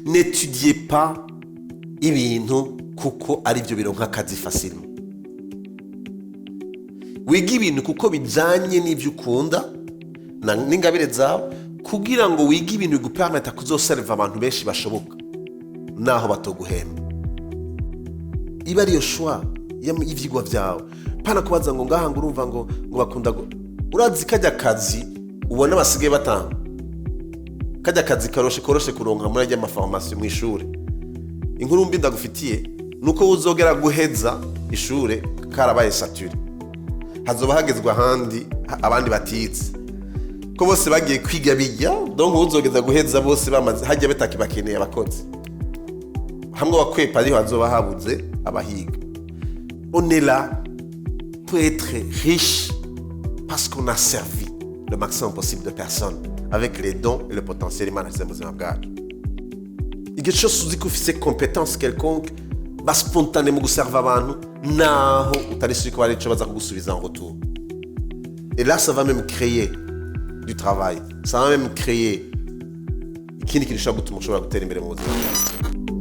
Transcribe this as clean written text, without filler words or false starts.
N'étudiez pas ibintu kuko ari byo bironka akazi facilement. Wiga ibintu kuko bijanye n'ibyo ukunda n'ingabire zawe, kugira ngo wige ibintu bigupermetta kuzoserva abantu benshi bashoboka naho batoguhemba. Iba ariyo choix y'ivyigwa vyawe, pana kubaza ngo ngaha ngo urumva ngo bakunda urazi kajya kazi ubona basigaye batanga, kajya kazi karoshe koroshe kuronka muri ajya amaformation mu ishure. Inkuru mbi ndagufitiye nuko uzogera guheza ishure karabaye saturé, hazoba hagezwe ahandi, abandi batize ko bose bagiye kwiga bijya. Donc uzogeza guheza bose bamaze hajya batakibakeneye abakozi, hamwe wakwepa ariho hazoba habuze abahiga. On est là pour être riche parce qu'on a servi le maximum possible de personnes avec les dons et le potentiel Imana yashyize mu buzima bwacu. Igihe cyose uzi ko ufise compétence quelconque, ba spontané mu guserva abantu naho utari sûr ko hari icyo baza kugusubiza en retour. Et là, ça va même créer du travail, ça va même créer ikindi kintu gishobora gutuma ushobora gutera imbere mu buzima bwawe.